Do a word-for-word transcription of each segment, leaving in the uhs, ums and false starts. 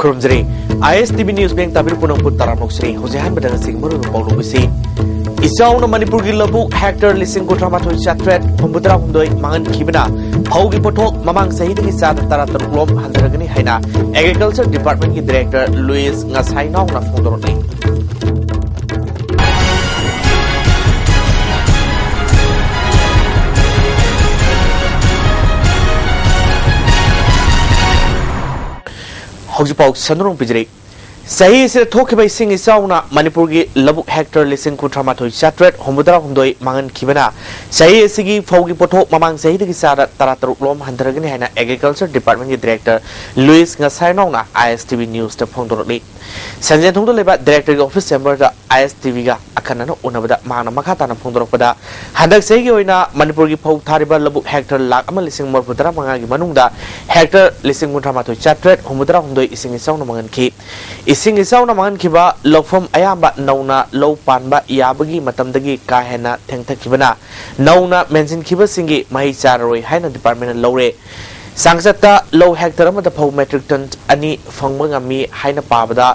ꯈꯨꯔꯨꯝꯖꯔꯤ꯫ ꯑꯥꯏ ꯑꯦꯁ T V news bank ꯇꯥꯕꯤꯔꯤꯕ ꯄꯨꯝꯅꯃꯛꯄꯨ ꯇꯔꯥꯝꯅ ꯑꯣꯛꯆꯔꯤ꯫ ꯍꯧꯖꯤꯛ ꯑꯍꯥꯟꯕꯗ ꯉꯁꯤꯒꯤ ꯃꯔꯨꯑꯣꯏꯕ ꯄꯥꯎ ꯂꯧꯕꯁꯤ, ꯏꯆꯥꯎꯅ ꯃꯅꯤꯄꯨꯔꯒꯤ ꯂꯧꯕꯨꯛ ꯍꯦꯛꯇꯔ ꯂꯤꯁꯤꯡ ꯀꯨꯟꯊ꯭ꯔꯥ ꯃꯥꯊꯣꯏ ꯆꯥꯇ꯭ꯔꯦꯠ ꯍꯨꯝꯐꯨꯇꯔꯥ ꯍꯨꯝꯗꯣꯏ ꯃꯥꯡꯍꯟꯈꯤꯕꯅ ꯐꯧꯒꯤ ꯄꯣꯠꯊꯣꯛ ꯃꯃꯥꯡ ꯆꯍꯤꯗꯒꯤ ꯆꯥꯗ ꯇꯔꯥ ꯇꯔꯨꯛ ꯂꯣꯝ ꯍꯟꯊꯔꯒꯅꯤ ꯍꯥꯏꯅ ꯑꯦꯒ꯭ꯔꯤꯀꯜꯆꯔ ꯗꯤꯄꯥꯔꯠꯃꯦꯟꯒꯤ ꯗꯤꯔꯦꯛꯇꯔ ꯂꯨꯏꯁ ꯉꯁꯥꯏꯅꯥꯎꯅ ꯐꯣꯡꯗꯣꯔꯛꯂꯤ꯫ ꯍꯧꯖꯤꯛ ꯄꯥꯎ ꯁꯟꯗꯣꯛꯅ ꯄꯤꯖꯔꯤ꯫ ꯆꯍꯤ ꯑꯁꯤꯗ ꯊꯣꯛꯈꯤꯕ ꯏꯁꯤꯡ ꯏꯆꯥꯎꯅ ꯃꯅꯤꯄꯨꯔꯒꯤ ꯂꯧꯕꯨꯛ ꯍꯦꯛꯇꯔ ꯂꯤꯁꯤꯡ ꯀꯨꯟꯊ꯭ꯔꯥ ꯃꯥꯊꯣꯏ ꯆꯥꯇ꯭ꯔꯦꯠ ꯍꯨꯝꯐꯨꯇꯔꯥ ꯍꯨꯝꯗꯣꯏ ꯃꯥꯡꯍꯟꯈꯤꯕꯅ ꯆꯍꯤ ꯑꯁꯤꯒꯤ ꯐꯧꯒꯤ ꯄꯣꯠꯊꯣꯛ ꯃꯃꯥꯡ ꯆꯍꯤꯗꯒꯤ ꯆꯥꯗ ꯇꯔꯥ ꯇꯔꯨꯛ ꯂꯣꯝ ꯍꯟꯊꯔꯒꯅꯤ ꯍꯥꯏꯅ ꯑꯦꯒ꯭ꯔꯤꯀꯜꯆꯔ ꯗꯤꯄꯥꯔꯠꯃꯦꯟꯒꯤ ꯗꯤꯔꯦꯛꯇꯔ ꯂꯨꯏꯁ ꯉꯁꯥꯏꯅꯥꯎꯅ ꯑꯥꯏ ꯑꯦꯁ ꯇꯤ ꯚꯤ ꯅ꯭ꯌꯨꯁꯇ ꯐꯣꯡꯗꯣꯔꯛꯂꯤ꯫ ꯁꯟꯖꯦꯟꯊꯣꯡꯗ ꯂꯩꯕ ꯗꯤꯔꯦꯛꯇꯔꯒꯤ ꯑꯣꯐꯤꯁ ꯆꯦꯝꯕꯔꯗ ꯑꯥꯏ ꯑꯦꯁ ꯇꯤ ꯚꯤꯒ ꯑꯈꯟꯅꯅ ꯎꯅꯕꯗ ꯃꯍꯥꯛꯅ ꯃꯈꯥ ꯇꯥꯅ ꯐꯣꯡꯗꯣꯔꯛꯄꯗ, ꯍꯟꯗꯛ ꯆꯍꯤꯒꯤ ꯑꯣꯏꯅ ꯃꯅꯤꯄꯨꯔꯒꯤ ꯐꯧ ꯊꯥꯔꯤꯕ ꯂꯧꯕꯨꯛ ꯍꯦꯛꯇꯔ ꯂꯥꯈ ꯑꯃ ꯂꯤꯁꯤꯡ ꯃꯔꯤꯐꯨ ꯇꯔꯥ ꯃꯉꯥꯒꯤ ꯃꯅꯨꯡꯗ ꯍꯦꯛꯇꯔ ꯂꯤꯁꯤꯡ ꯀꯨꯟꯊ꯭ꯔꯥ ꯃꯥꯊꯣꯏ ꯆꯥꯇ꯭ꯔꯦꯠ ꯍꯨꯝꯐꯨꯇꯔꯥ ꯍꯨꯝꯗꯣꯏ ꯏꯁꯤꯡ ꯏꯆꯥꯎꯅ ꯃꯥꯡꯍꯟꯈꯤ꯫ ꯏꯁꯤꯡ ꯏꯆꯥꯎꯅ ꯃꯥꯡꯍꯟꯈꯤꯕ ꯂꯧꯐꯝ ꯑꯌꯥꯝꯕ ꯅꯧꯅ ꯂꯧ ꯄꯥꯟꯕ ꯌꯥꯕꯒꯤ ꯃꯇꯝꯗꯒꯤ ꯀꯥ ꯍꯦꯟꯅ ꯊꯦꯡꯊꯈꯤꯕꯅ ꯅꯧꯅ ꯃꯦꯟꯁꯤꯟꯈꯤꯕꯁꯤꯡꯒꯤ ꯃꯍꯩ ꯆꯥꯔꯔꯣꯏ ꯍꯥꯏꯅ ꯗꯤꯄꯥꯔꯠꯃꯦꯟꯅ ꯂꯧꯔꯦ꯫ ꯆꯥꯡꯆꯠꯇ ꯂꯧ ꯍꯦꯛꯇꯔ ꯑꯃꯗ ꯐꯧ ꯃꯦꯇ꯭ꯔꯤꯛ ꯇꯟ ꯑꯅꯤ ꯐꯪꯕ ꯉꯝꯃꯤ ꯍꯥꯏꯅ ꯄꯥꯕꯗ,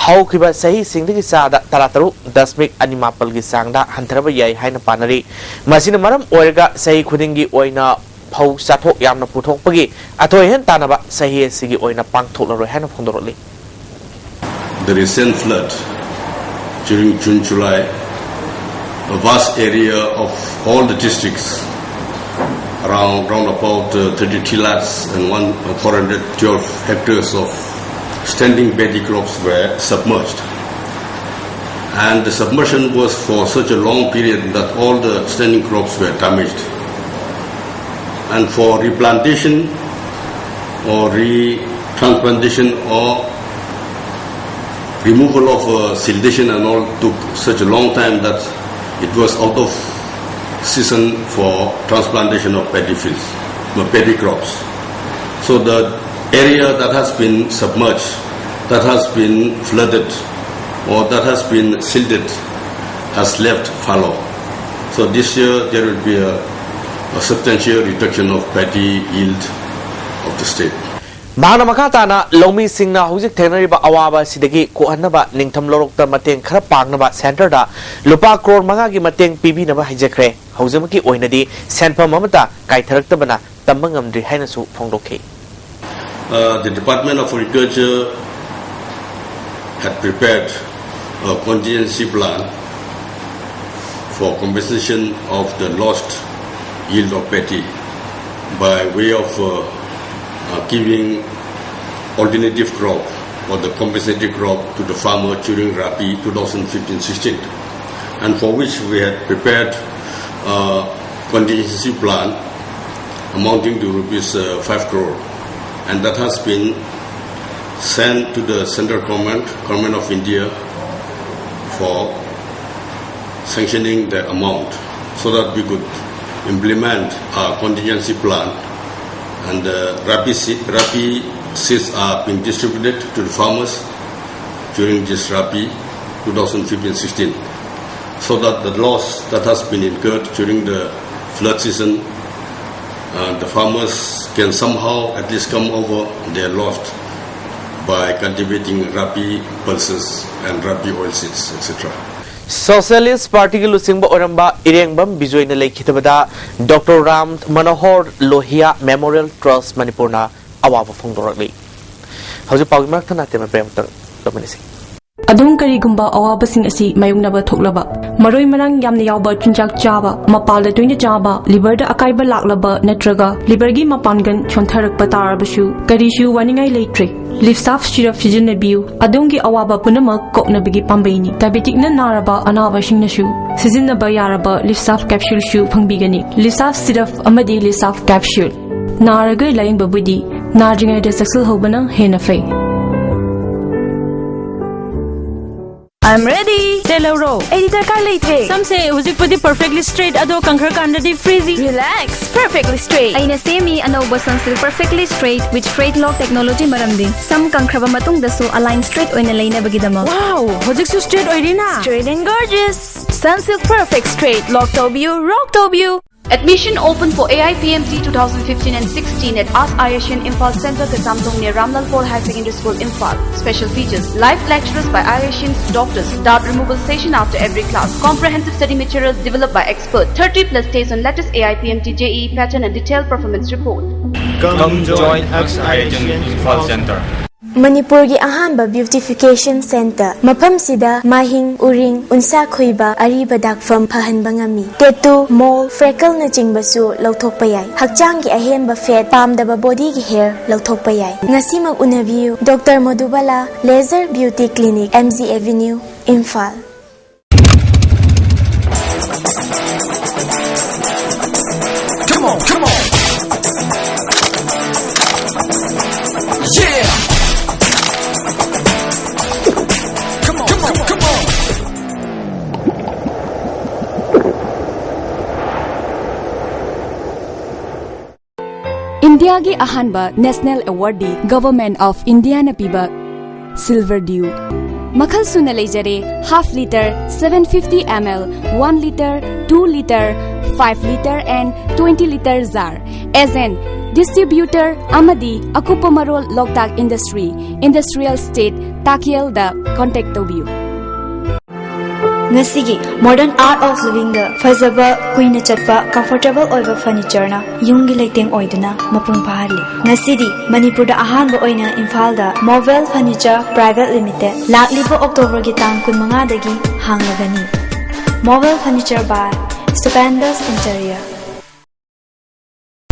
ꯍꯧꯈꯤꯕ ꯆꯍꯤꯁꯤꯡꯗꯒꯤ ꯆꯥꯗ ꯇꯔꯥ ꯇꯔꯨꯛ ꯗꯁꯃꯤꯛ ꯑꯅꯤ ꯃꯥꯄꯜꯒꯤ ꯆꯥꯡꯗ ꯍꯟꯊꯔꯕ ꯌꯥꯏ ꯍꯥꯏꯅ ꯄꯥꯅꯔꯤ꯫ ꯃꯁꯤꯅ ꯃꯔꯝ ꯑꯣꯏꯔꯒ ꯆꯍꯤ ꯈꯨꯗꯤꯡꯒꯤ ꯑꯣꯏꯅ ꯐꯧ ꯆꯥꯊꯣꯛ ꯌꯥꯝꯅ ꯄꯨꯊꯣꯛꯄꯒꯤ ꯑꯊꯣꯏ ꯑꯍꯦꯟ ꯇꯥꯟꯅꯕ ꯆꯍꯤ ꯑꯁꯤꯒꯤ ꯑꯣꯏꯅ ꯄꯥꯡꯊꯣꯛꯂꯔꯣꯏ ꯍꯥꯏꯅ ꯐꯣꯡꯗꯣꯔꯛꯂꯤ꯫ The recent flood during June, July, a vast area of all the districts, around, round about, uh, thirty-three lakhs and one, uh, four hundred twelve hectares of standing paddy crops were submerged. And the submersion was for such a long period that all the standing crops were damaged. And for replantation or retransplantation or removal of, uh, siltation and all took such a long time that it was out of season for transplantation of paddy fields, uh, paddy crops. So the area that has been submerged, that has been flooded, or that has been silted has left fallow. So this year there will be a, a substantial reduction of paddy yield of the state. ꯃꯍꯥꯛꯅ ꯃꯈꯥ ꯇꯥꯅ ꯂꯧꯃꯤꯁꯤꯡꯅ ꯍꯧꯖꯤꯛ ꯊꯦꯡꯅꯔꯤꯕ ꯑꯋꯥꯕ ꯑꯁꯤꯗꯒꯤ ꯀꯣꯛꯍꯟꯅꯕ ꯅꯤꯡꯊꯝ ꯂꯧꯔꯣꯛꯇ ꯃꯇꯦꯡ ꯈꯔ ꯄꯥꯡꯅꯕ ꯁꯦꯟꯇꯔꯗ ꯂꯨꯄꯥ ꯀ꯭ꯔꯣꯔ ꯃꯉꯥꯒꯤ ꯃꯇꯦꯡ ꯄꯤꯕꯤꯅꯕ ꯍꯥꯏꯖꯈ꯭ꯔꯦ꯫ ꯍꯧꯖꯤꯛꯃꯛꯀꯤ ꯑꯣꯏꯅꯗꯤ ꯁꯦꯟꯐꯝ ꯑꯃꯠꯇ ꯀꯥꯏꯊꯔꯛꯇꯕꯅ ꯇꯝꯕ ꯉꯝꯗ꯭ꯔꯤ ꯍꯥꯏꯅꯁꯨ ꯐꯣꯡꯗꯣꯛꯈꯤ꯫ Uh, the Department of Agriculture had prepared a contingency plan for compensation of the lost yield of paddy by way of uh, uh, giving alternative crop or the compensative crop to the farmer during Rabi two thousand fifteen sixteen, and for which we had prepared a contingency plan amounting to rupees uh, five crore, and that has been sent to the central government, Government of India, for sanctioning the amount so that we could implement our contingency plan, and uh, Rabi, se- Rabi seeds are being distributed to the farmers during this Rabi two thousand fifteen sixteen, so that the loss that has been incurred during the flood season, uh, the farmers can somehow at least come over their loss by cultivating Rabi pulses and Rabi oil seeds, et cetera. Socialist ꯄꯥꯔꯇꯤꯒꯤ ꯂꯨꯆꯤꯡꯕ ꯑꯣꯏꯔꯝꯕ ꯏꯔꯦꯡꯕꯝ ꯕꯤꯖꯣꯏꯅ ꯂꯩꯈꯤꯗꯕꯗ doctor Ram ꯃꯅꯣꯍꯣꯔ ꯂꯣꯍꯤꯌꯥ memorial ꯇ꯭ꯔꯁ ꯃꯅꯤꯄꯨꯔꯅ ꯑꯋꯥꯕ ꯐꯣꯡꯗꯣꯔꯛꯂꯤ꯫ ꯍꯧꯖꯤꯛ ꯄꯥꯎꯒꯤ ꯃꯔꯛ ꯊꯠꯅ ꯑꯇꯦꯟꯕ break ꯑꯃꯇꯪ ꯂꯧꯃꯤꯟꯅꯁꯤ꯫ ꯑꯗꯣꯝ ꯀꯔꯤꯒꯨꯝꯕ ꯑꯋꯥꯕꯁꯤꯡ ꯑꯁꯤ ꯃꯥꯌꯣꯛꯅꯕ ꯊꯣꯛꯂꯕ, ꯃꯔꯣꯏ ꯃꯔꯥꯡ ꯌꯥꯝꯅ ꯌꯥꯎꯕ ꯆꯤꯟꯖꯥꯛ ꯆꯥꯕ, ꯃꯄꯥꯜꯗ ꯇꯣꯏꯅ ꯆꯥꯕ, ꯂꯤꯚꯔꯗ ꯑꯀꯥꯏꯕ ꯂꯥꯛꯂꯕ ꯅꯠꯇ꯭ꯔꯒ ꯂꯤꯚꯔꯒꯤ ꯃꯄꯥꯡꯒꯜ ꯁꯣꯟꯊꯔꯛꯄ ꯇꯥꯔꯕꯁꯨ ꯀꯔꯤꯁꯨ ꯋꯥꯅꯤꯡꯉꯥꯏ ꯂꯩꯇ꯭ꯔꯦ꯫ ꯂꯤꯞꯁꯥꯐ ꯁꯤꯔꯞ ꯁꯤꯖꯤꯟꯅꯕꯤꯌꯨ꯫ ꯑꯗꯣꯝꯒꯤ ꯑꯋꯥꯕ ꯄꯨꯝꯅꯃꯛ ꯀꯣꯛꯅꯕꯒꯤ ꯄꯥꯝꯕꯩꯅꯤ꯫ ꯗꯥꯏꯕꯦꯇꯤꯛꯅ ꯅꯥꯔꯕ ꯑꯅꯥꯕꯁꯤꯡꯅꯁꯨ ꯁꯤꯖꯤꯟꯅꯕ ꯌꯥꯔꯕ ꯂꯤꯞꯁꯥꯐ ꯀꯦꯞꯁꯨꯜꯁꯨ ꯐꯪꯕꯤꯒꯅꯤ꯫ ꯂꯤꯞꯁꯥꯐ ꯁꯤꯔꯞ ꯑꯃꯗꯤ ꯂꯤꯞꯁꯥꯐ ꯀꯦꯞꯁꯨꯜ꯫ ꯅꯥꯔꯒ ꯂꯥꯌꯦꯡꯕꯕꯨꯗꯤ ꯅꯥꯗ꯭ꯔꯤꯉꯩꯗ ꯆꯦꯛꯁꯤꯜꯍꯧꯕꯅ ꯍꯦꯟꯅ ꯐꯩ꯫ I'm ready. ꯇꯦꯜꯍꯧꯔꯣ꯫ ꯑꯩꯗꯤ ꯗꯔꯀꯥꯔ ꯂꯩꯇ꯭ꯔꯦ꯫ ꯁꯝꯁꯦ ꯍꯧꯖꯤꯛꯄꯨꯗꯤ perfectly straight, ꯑꯗꯣ ꯀꯪꯈ꯭ꯔꯀꯥꯟꯗꯗꯤ frizzy꯫ Relax, perfectly straight. ꯑꯩꯅ ꯁꯦꯝꯃꯤ ꯑꯅꯧꯕ Sunsilk Perfectly Straight with Straight Lock Technology, ꯃꯔꯝꯗꯤ ꯁꯝ ꯀꯪꯈ꯭ꯔꯕ ꯃꯇꯨꯡꯗꯁꯨ ꯑꯂꯥꯏꯟ ꯁ꯭ꯇ꯭ꯔꯦꯠ ꯑꯣꯏꯅ ꯂꯩꯅꯕꯒꯤꯗꯃꯛ꯫ Wow, ꯍꯧꯖꯤꯛꯁꯨ straight ꯑꯣꯏꯔꯤꯅ꯫ Straight and gorgeous. Sunsilk Perfect Straight. Lock ꯇꯧꯕꯤꯌꯨ, rock ꯇꯧꯕꯤꯌꯨ꯫ Admission open for A I P M T two thousand fifteen and sixteen at ASK Ayashin Imphal Center, Kaisamthong near Ramlal Paul Higher Secondary School, Imphal. Special features: live lecturers by Ayashin's doctors, doubt removal session after every class, comprehensive study materials developed by expert, thirty plus days on latest A I P M T J E E pattern and detailed performance report. Come join ASK Ayashin Imphal Center. ꯃꯅꯤꯄꯨꯔꯒꯤ ꯑꯍꯥꯟꯕ beautification centre. ꯃꯐꯝꯁꯤꯗ ꯃꯥꯍꯤꯡ, ꯎꯔꯤꯡ, ꯎꯟꯁꯥ ꯈꯣꯏꯕ, ꯑꯔꯤꯕ ꯗꯥꯛꯐꯝ ꯐꯍꯟꯕ ꯉꯝꯃꯤ꯫ Tattoo, ꯃꯣꯜ, ꯐ꯭ꯔꯦꯀꯜꯅꯆꯤꯡꯕꯁꯨ ꯂꯧꯊꯣꯛꯄ ꯌꯥꯏ꯫ ꯍꯛꯆꯥꯡꯒꯤ ꯑꯍꯦꯟꯕ ꯐꯦꯠ, ꯄꯥꯝꯗꯕ ꯕꯣꯗꯤꯒꯤ ꯍꯦꯌꯔ ꯂꯧꯊꯣꯛꯄ ꯌꯥꯏ꯫ ꯉꯁꯤꯃꯛ ꯎꯅꯕꯤꯌꯨ꯫ Doctor Madhubala laser beauty clinic, M G avenue, Imphal. Come on, come on. Yeah. Come on, come on, come on. ꯏꯟꯗꯤꯌꯥꯒꯤ ꯑꯍꯥꯟꯕ ꯅꯦꯁꯅꯦꯜ ꯑꯦꯋꯥꯔꯗꯤ ꯒꯚꯔꯟꯃꯦꯟꯠ ꯑꯣꯐ ꯏꯟꯗꯤꯌꯥꯅ ꯄꯤꯕ ꯁꯤꯜꯚꯔ ꯗ꯭ꯌꯨ꯫ ꯃꯈꯜ ꯁꯨꯅ ꯂꯩꯖꯔꯦ: half litre, seven fifty ml, one litre, two litre, five litre and twenty litre jar꯫ Agent, distributor ꯑꯃꯗꯤ ꯑꯀꯨꯞꯄ ꯃꯔꯣꯜ ꯂꯣꯛꯇꯥꯛ industry, industrial state, ꯇꯥꯈꯦꯜꯗ contact ꯇꯧꯕꯤꯌꯨ꯫ ꯉꯁꯤꯒꯤ Modern Art of Livingꯗ ꯐꯖꯕ, ꯀꯨꯏꯅ ꯆꯠꯄ, comfortable ꯑꯣꯏꯕ furnitureꯅ ꯌꯨꯝꯒꯤ ꯂꯩꯇꯦꯡ ꯑꯣꯏꯗꯨꯅ ꯃꯄꯨꯡ ꯐꯥꯍꯜꯂꯤ꯫ ꯉꯁꯤꯗꯤ ꯃꯅꯤꯄꯨꯔꯗ ꯑꯍꯥꯟꯕ ꯑꯣꯏꯅ ꯏꯝꯐꯥꯜꯗ Movel Furniture Private Limited ꯂꯥꯛꯂꯤꯕ ꯑꯣꯛꯇꯣꯕꯔꯒꯤ ꯇꯥꯡ ꯀꯨꯟꯃꯉꯥꯗꯒꯤ ꯍꯥꯡꯂꯒꯅꯤ꯫ Movel Furniture by Stupendous Interior꯫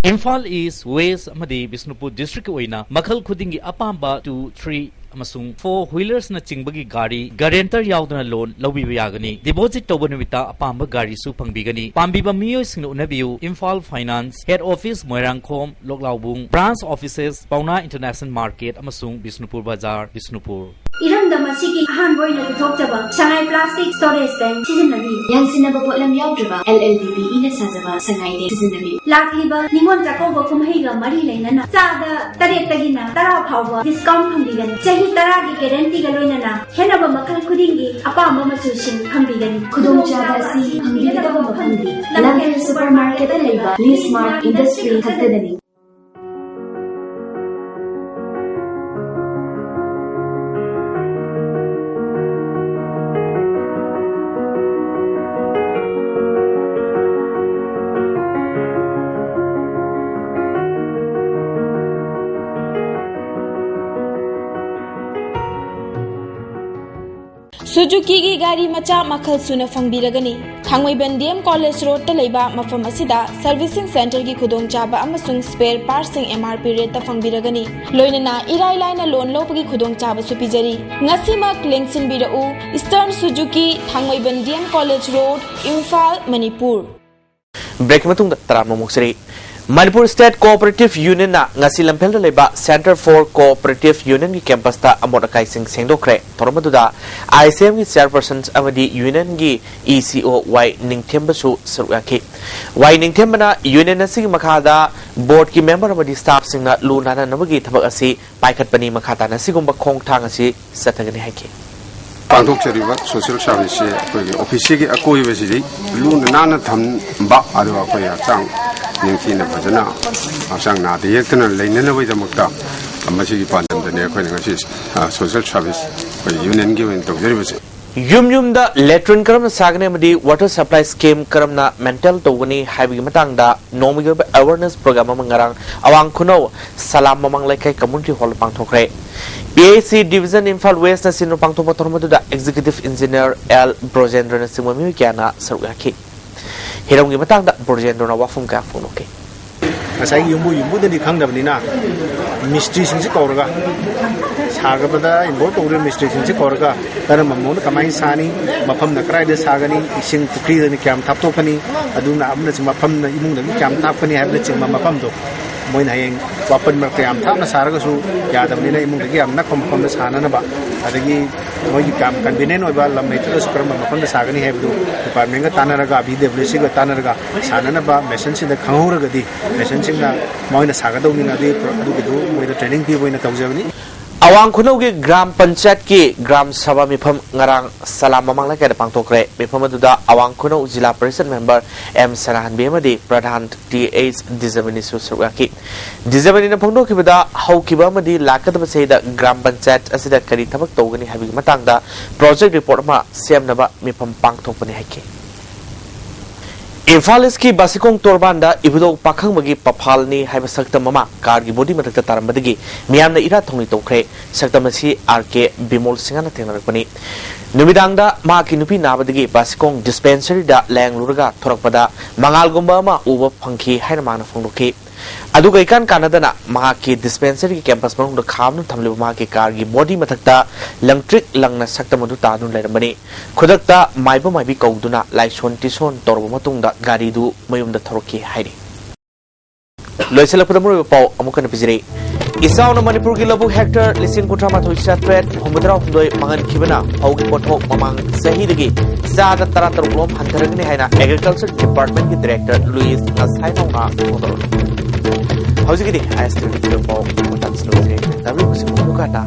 Imphal east, West ꯑꯃꯗꯤ ꯕꯤꯁꯅꯨꯄꯨꯔ ꯗꯤꯁꯇ꯭ꯔꯤꯛꯀꯤ ꯑꯣꯏꯅ ꯃꯈꯜ ꯈꯨꯗꯤꯡꯒꯤ ꯑꯄꯥꯝꯕ two, three ꯑꯃꯁꯨꯡ four wheelersꯅ ꯆꯤꯡꯕꯒꯤ ꯒꯥꯔꯤ guarantor ꯌꯥꯎꯗꯅ ꯂꯣꯟ ꯂꯧꯕꯤꯕ ꯌꯥꯒꯅꯤ꯫ ꯗꯤꯄꯣꯖꯤꯠ ꯇꯧꯕ ꯅꯨꯃꯤꯠꯇ ꯑꯄꯥꯝꯕ ꯒꯥꯔꯤꯁꯨ ꯐꯪꯕꯤꯒꯅꯤ꯫ ꯄꯥꯝꯕꯤꯕ ꯃꯤꯑꯣꯏꯁꯤꯡꯅ ꯎꯅꯕꯤꯌꯨ: Imphal finance, head office Moirangkhom, Loklaobung, branch offices ꯄꯥꯎꯅꯥ ꯏꯟꯇꯔꯅꯦꯁꯅꯦꯜ ꯃꯥꯔꯀꯦꯠ ꯑꯃꯁꯨꯡ ꯕꯤꯁꯅꯨꯄꯨꯔ ꯕꯖꯥꯔ, ꯕꯤꯁꯅꯨꯄꯨꯔ꯫ ꯏꯔꯝꯗꯝ ꯑꯁꯤꯒꯤ ꯑꯍꯥꯟꯕ ꯑꯣꯏꯅ ꯄꯨꯊꯣꯛꯆꯕ ꯁꯉꯥꯏ plastic storage tank ꯁꯤꯖꯤꯟꯅꯕꯤꯌꯨ꯫ ꯌꯥꯟꯁꯤꯟꯅꯕ ꯄꯣꯠꯂꯝ ꯌꯥꯎꯗ꯭ꯔꯕ L L D P ꯏꯅ ꯁꯥꯖꯕ ꯁꯉꯥꯏ tank ꯁꯤꯖꯤꯟꯅꯕꯤꯌꯨ꯫ ꯂꯥꯛꯂꯤꯕ ꯅꯤꯉꯣꯜ ꯆꯥꯛꯀꯧꯕ ꯀꯨꯝꯍꯩꯒ ꯃꯔꯤ ꯂꯩꯅꯅ ꯆꯥꯗ ꯇꯔꯦꯠꯇꯒꯤꯅ ꯇꯔꯥ ꯐꯥꯎꯕ discount ꯐꯪꯕꯤꯒꯅꯤ꯫ ꯆꯍꯤ ꯇꯔꯥꯒꯤ guaranteeꯒ ꯂꯣꯏꯅꯅ ꯈꯦꯠꯅꯕ ꯃꯈꯜ ꯈꯨꯗꯤꯡꯒꯤ ꯑꯄꯥꯝꯕ ꯃꯆꯨꯁꯤꯡ ꯐꯪꯕꯤꯒꯅꯤ꯫ ꯈꯨꯗꯣꯡꯆꯥꯕ ꯑꯁꯤ ꯐꯪꯕꯤꯒꯗꯕ ꯃꯐꯝꯗꯤ ꯂꯝꯐꯦꯜ supermarketꯇ ꯂꯩꯕ Lee Smart Industry ꯈꯛꯇꯗꯅꯤ꯫ ꯁꯨꯖꯨꯀꯤꯒꯤ ꯒꯥꯔꯤ ꯃꯆꯥ ꯃꯈꯜ ꯁꯨꯅ ꯐꯪꯕꯤꯔꯒꯅꯤ꯫ ꯊꯥꯡꯃꯩꯕꯟ D M College Roadꯇ ꯂꯩꯕ ꯃꯐꯝ ꯑꯁꯤꯗ servicing centreꯒꯤ ꯈꯨꯗꯣꯡꯆꯥꯕ ꯑꯃꯁꯨꯡ spare partsꯁꯤꯡ M R P rateꯇ ꯐꯪꯕꯤꯔꯒꯅꯤ꯫ ꯂꯣꯏꯅꯅ ꯏꯔꯥꯏ ꯂꯥꯏꯅ loan ꯂꯧꯕꯒꯤ ꯈꯨꯗꯣꯡꯆꯥꯕꯁꯨ ꯄꯤꯖꯔꯤ꯫ ꯉꯁꯤꯃꯛ ꯂꯦꯡꯁꯤꯟꯕꯤꯔꯛꯎ꯫ Eastern Suzuki, ꯊꯥꯡꯃꯩꯕꯟ D M College Road, Imphal, Manipur. Breakꯀꯤ ꯃꯇꯨꯡꯗ ꯇꯔꯥꯝꯅ ꯑꯃꯨꯛ ꯁꯤꯔꯤ꯫ Manipur State Cooperative Unionꯅ ꯉꯁꯤ ꯂꯝꯐꯦꯜꯗ ꯂꯩꯕ Centre for Cooperative Unionꯒꯤ campusꯇ ꯑꯃꯣꯠ ꯑꯀꯥꯏꯁꯤꯡ ꯁꯦꯡꯗꯣꯛꯈ꯭ꯔꯦ꯫ ꯊꯧꯔꯝ ꯑꯗꯨꯗ I C Mꯒꯤ chairperson ꯑꯃꯗꯤ unionꯒꯤ E C O Y ꯅꯤꯡꯊꯦꯝꯕꯁꯨ ꯁꯔꯨꯛ ꯌꯥꯈꯤ꯫ Y ꯅꯤꯡꯊꯦꯝꯕꯅ union ꯑꯁꯤꯒꯤ ꯃꯈꯥꯗ boardꯀꯤ member ꯑꯃꯗꯤ staffꯁꯤꯡꯅ ꯂꯨ ꯅꯥꯟꯅꯅꯕꯒꯤ ꯊꯕꯛ ꯑꯁꯤ ꯄꯥꯏꯈꯠꯄꯅꯤ꯫ ꯃꯈꯥ ꯇꯥꯅ ꯑꯁꯤꯒꯨꯝꯕ ꯈꯣꯡꯊꯥꯡ ꯑꯁꯤ ꯆꯠꯊꯒꯅꯤ ꯍꯥꯏꯈꯤ꯫ ꯄꯥꯡꯊꯣꯛꯆꯔꯤꯕ social serviceꯁꯦ ꯑꯩꯈꯣꯏꯒꯤ officeꯁꯤꯒꯤ ꯑꯀꯣꯏꯕꯁꯤꯗꯤ ꯂꯨꯅ ꯅꯥꯟꯅ ꯊꯝꯕ, ꯑꯗꯨꯒ ꯑꯩꯈꯣꯏ ꯍꯛꯆꯥꯡ ꯅꯤꯡꯊꯤꯅ ꯐꯖꯅ ꯍꯛꯆꯥꯡ ꯅꯥꯗ ꯌꯦꯛꯇꯅ ꯂꯩꯅꯅꯕꯒꯤꯗꯃꯛꯇ ꯃꯁꯤꯒꯤ ꯄꯥꯟꯗꯝꯗꯅꯤ ꯑꯩꯈꯣꯏꯅ ꯉꯁꯤ, ꯑ, social service ꯑꯩꯈꯣꯏ unionꯒꯤ ꯑꯣꯏꯅ ꯇꯧꯖꯔꯤꯕꯁꯦ꯫ ꯌꯨꯝ ꯌꯨꯝꯗ latrine ꯀꯔꯝꯅ ꯁꯥꯒꯅꯤ ꯑꯃꯗꯤ water supply scheme ꯀꯔꯝꯅ maintain ꯇꯧꯒꯅꯤ ꯍꯥꯏꯕꯒꯤ ꯃꯇꯥꯡꯗ ꯅꯣꯡꯃꯒꯤ ꯑꯣꯏꯕ awareness program ꯑꯃ ꯉꯔꯥꯡ ꯑꯋꯥꯡ ꯈꯨꯅꯧ ꯁꯂꯥꯝ ꯃꯃꯥꯡ ꯂꯩꯀꯥꯏ community hall ꯄꯥꯡꯊꯣꯛꯈ꯭ꯔꯦ꯫ P I C division Imphal Westꯅ ꯁꯤꯟꯕ ꯄꯥꯡꯊꯣꯛꯄ ꯊꯧꯔꯝ ꯑꯗꯨꯗ executive engineer L ꯕ꯭ꯔꯣꯖꯦꯟꯗ꯭ꯔꯅ ꯆꯤꯡꯕ ꯃꯤꯑꯣꯏ ꯀꯌꯥꯅ ꯁꯔꯨꯛ ꯌꯥꯈꯤ꯫ ꯍꯤꯔꯝꯒꯤ ꯃꯇꯥꯡꯗ ꯕ꯭ꯔꯣꯖꯦꯟꯗ꯭ꯔꯅ ꯋꯥꯐꯝ ꯀꯌꯥ ꯐꯣꯡꯗꯣꯛꯈꯤ꯫ ꯉꯁꯥꯏꯒꯤ ꯌꯨꯝꯕꯨ ꯌꯨꯝꯕꯨꯗꯗꯤ ꯈꯪꯗꯕꯅꯤꯅ, ꯃꯤꯁꯇ꯭ꯔꯤꯁꯤꯡꯁꯤ ꯀꯧꯔꯒ, ꯁꯥꯒꯗꯕꯗ involve ꯇꯧꯔꯤꯕ ꯃꯤꯁꯇ꯭ꯔꯤꯁꯤꯡꯁꯤ ꯀꯧꯔꯒ, ꯀꯔꯝꯕ ꯃꯑꯣꯡꯗ ꯀꯃꯥꯏꯅ ꯁꯥꯅꯤ, ꯃꯐꯝꯅ ꯀꯗꯥꯏꯗ ꯁꯥꯒꯅꯤ, ꯏꯁꯤꯡ ꯄꯨꯈ꯭ꯔꯤꯗꯅ ꯀꯌꯥꯝ ꯊꯥꯞꯇꯣꯛꯀꯅꯤ, ꯑꯗꯨꯅ ꯑꯃꯅꯆꯤꯡꯕ ꯃꯐꯝꯅ ꯏꯃꯨꯡꯗꯒꯤ ꯀꯌꯥꯝ ꯊꯥꯞꯀꯅꯤ ꯍꯥꯏꯕꯅꯆꯤꯡꯕ ꯃꯐꯝꯗꯣ ꯃꯣꯏꯅ ꯍꯌꯦꯡ ꯋꯥꯄꯟ ꯃꯔꯛꯇ ꯌꯥꯝ ꯊꯥꯞꯅ ꯁꯥꯔꯒꯁꯨ ꯌꯥꯗꯕꯅꯤꯅ, ꯏꯃꯨꯡꯗꯒꯤ ꯌꯥꯝ ꯅꯛꯄ ꯃꯐꯝꯗ ꯁꯥꯅꯅꯕ, ꯑꯗꯒꯤ ꯃꯣꯏꯒꯤ ꯌꯥꯝ ꯀꯟꯚꯤꯅꯤꯌꯦꯟ ꯑꯣꯏꯕ ꯂꯝ ꯂꯩꯇ꯭ꯔꯒꯁꯨ ꯀꯔꯝꯕ ꯃꯐꯝꯗ ꯁꯥꯒꯅꯤ ꯍꯥꯏꯕꯗꯨ ꯗꯤꯄꯥꯔꯠꯃꯦꯟꯒ ꯇꯥꯟꯅꯔꯒ, ꯕꯤ ꯗꯕ꯭ꯂꯤꯎ ꯁꯤꯒ ꯇꯥꯟꯅꯔꯒ ꯁꯥꯅꯅꯕ ꯃꯦꯁꯟꯁꯤꯡꯗ ꯈꯪꯍꯧꯔꯒꯗꯤ, ꯃꯦꯁꯟꯁꯤꯡꯅ ꯃꯣꯏꯅ ꯁꯥꯒꯗꯧꯅꯤꯅ ꯑꯗꯨꯒꯤ ꯑꯗꯨꯒꯤꯗꯨ ꯃꯣꯏꯗ ꯇ꯭ꯔꯦꯅꯤꯡ ꯄꯤꯕ ꯑꯣꯏꯅ ꯇꯧꯖꯕꯅꯤ꯫ ꯑꯋꯥꯡ ꯈꯨꯅꯧꯒꯤ ꯒ꯭ꯔꯥꯝ ꯄꯟꯆꯥꯌꯠꯀꯤ ꯒ꯭ꯔꯥꯝ ꯁꯚꯥ ꯃꯤꯐꯝ ꯉꯔꯥꯡ ꯁꯂꯥꯝ ꯃꯃꯥꯡ ꯂꯩꯀꯥꯏꯗ ꯄꯥꯡꯊꯣꯛꯈ꯭ꯔꯦ꯫ ꯃꯤꯐꯝ ꯑꯗꯨꯗ ꯑꯋꯥꯡ ꯈꯨꯅꯧ ꯖꯤꯂꯥ ꯄꯔꯤꯁꯠ ꯃꯦꯝꯕꯔ ꯑꯦꯝ ꯁꯅꯥꯍꯟꯕꯤ ꯑꯃꯗꯤ ꯄ꯭ꯔꯙꯥꯟ ꯇꯤ ꯑꯩꯆ ꯗꯤꯖꯃꯅꯤꯁꯨ ꯁꯔꯨꯛ ꯌꯥꯈꯤ꯫ ꯗꯤꯖꯃꯅꯤꯅ ꯐꯣꯡꯗꯣꯛꯈꯤꯕꯗ, ꯍꯧꯈꯤꯕ ꯑꯃꯗꯤ ꯂꯥꯛꯀꯗꯕ ꯆꯍꯤꯗ ꯒ꯭ꯔꯥꯝ ꯄꯟꯆꯥꯌꯠ ꯑꯁꯤꯗ ꯀꯔꯤ ꯊꯕꯛ ꯇꯧꯒꯅꯤ ꯍꯥꯏꯕꯒꯤ ꯃꯇꯥꯡꯗ ꯄ꯭ꯔꯣꯖꯦꯛ ꯔꯤꯄꯣꯔꯠ ꯑꯃ ꯁꯦꯝꯅꯕ ꯃꯤꯐꯝ ꯄꯥꯡꯊꯣꯛꯄꯅꯤ ꯍꯥꯏꯈꯤ꯫ ꯏꯝꯐꯥꯜ ꯏꯁꯀꯤ ꯕꯥꯁꯤꯈꯣꯡ ꯇꯣꯔꯕꯥꯟꯗ ꯏꯕꯨꯙꯧ ꯄꯥꯈꯪꯕꯒꯤ ꯄꯐꯥꯜꯅꯤ ꯍꯥꯏꯕ ꯁꯛꯇꯝ ꯑꯃ ꯀꯥꯔꯒꯤ ꯕꯣꯗꯤ ꯃꯊꯛꯇ ꯇꯥꯔꯝꯕꯗꯒꯤ ꯃꯤꯌꯥꯝꯅ ꯏꯔꯥꯠ ꯊꯧꯅꯤ ꯇꯧꯈ꯭ꯔꯦ꯫ ꯁꯛꯇꯝ ꯑꯁꯤ ꯑꯥꯔ ꯀꯦ ꯕꯤꯃꯣꯜ ꯁꯤꯡꯍꯅ ꯊꯦꯡꯅꯔꯛꯄꯅꯤ꯫ ꯅꯨꯃꯤꯗꯥꯡꯗ ꯃꯍꯥꯛꯀꯤ ꯅꯨꯄꯤ ꯅꯥꯕꯗꯒꯤ ꯕꯥꯁꯤꯈꯣꯡ ꯗꯤꯁꯄꯦꯟꯁꯔꯤꯗ ꯂꯥꯌꯦꯡꯂꯨꯔꯒ ꯊꯣꯔꯛꯄꯗ ꯃꯉꯥꯜꯒꯨꯝꯕ ꯑꯃ ꯎꯕ ꯐꯪꯈꯤ ꯍꯥꯏꯅ ꯃꯍꯥꯛꯅ ꯐꯣꯡꯗꯣꯛꯈꯤ꯫ ꯑꯗꯨꯒ ꯏꯀꯥꯟ ꯀꯥꯟꯅꯗꯅ ꯃꯍꯥꯛꯀꯤ ꯗꯤꯁꯄꯦꯟꯁꯔꯤꯒꯤ ꯀꯦꯝꯄꯁ ꯃꯅꯨꯡꯗ ꯈꯥ ꯑꯃꯅ ꯊꯝꯂꯤꯕ ꯃꯍꯥꯛꯀꯤ ꯀꯥꯔꯒꯤ ꯕꯣꯗꯤ ꯃꯊꯛꯇ ꯂꯪꯇ꯭ꯔꯤꯛ ꯂꯪꯅ ꯁꯛꯇꯝ ꯑꯗꯨ ꯇꯥꯗꯨꯅ ꯂꯩꯔꯝꯕꯅꯤ꯫ ꯈꯨꯗꯛꯇ ꯃꯥꯏꯕ ꯃꯥꯏꯕꯤ ꯀꯧꯗꯨꯅ ꯂꯥꯏꯁꯣꯟ ꯇꯤꯁꯣꯟ ꯇꯧꯔꯕ ꯃꯇꯨꯡꯗ ꯒꯥꯔꯤꯗꯨ ꯃꯌꯨꯝꯗ ꯊꯧꯔꯛꯈꯤ ꯍꯥꯏꯔꯤ꯫ ꯂꯣꯏꯁꯤꯜꯂꯛꯄꯗ ꯃꯔꯨꯑꯣꯏꯕ ꯄꯥꯎ ꯑꯃꯨꯛ ꯍꯟꯅ ꯄꯤꯖꯔꯤ꯫ ꯏꯆꯥꯎꯅ ꯃꯅꯤꯄꯨꯔꯒꯤ ꯂꯧꯕꯨꯛ ꯍꯦꯛꯇꯔ ꯂꯤꯁꯤꯡ ꯀꯨꯟꯊ꯭ꯔꯥ ꯃꯥꯊꯣꯏ ꯆꯥꯇ꯭ꯔꯦꯠ ꯍꯨꯝꯐꯨꯇꯔꯥ ꯍꯨꯝꯗꯣꯏ ꯃꯥꯡꯍꯟꯈꯤꯕꯅ ꯐꯧꯒꯤ ꯄꯣꯠꯊꯣꯛ ꯃꯃꯥꯡ ꯆꯍꯤꯗꯒꯤ ꯆꯥꯗ ꯇꯔꯥ ꯇꯔꯨꯛ ꯂꯣꯝ ꯍꯟꯊꯔꯒꯅꯤ ꯍꯥꯏꯅ ꯑꯦꯒ꯭ꯔꯤꯀꯜꯆꯔ ꯗꯤꯄꯥꯔꯠꯃꯦꯟꯒꯤ ꯗꯤꯔꯦꯛꯇꯔ ꯂꯨꯏꯁ ꯉꯁꯥꯏꯅꯧꯅ ꯐꯣꯡꯗꯣꯔꯛꯂꯤ꯫ ꯍꯧꯖꯤꯛꯀꯤꯗꯤ ꯑꯥꯏ ꯑꯦꯁ ꯇꯤꯚꯤꯒꯤ ꯄꯥꯎ ꯃꯇꯥꯡꯁꯤ ꯂꯣꯏꯁꯤꯜꯂꯦ꯫ ꯇꯥꯕꯤꯕꯁꯤꯡꯕꯨ ꯑꯃꯨꯛ ꯍꯟꯅ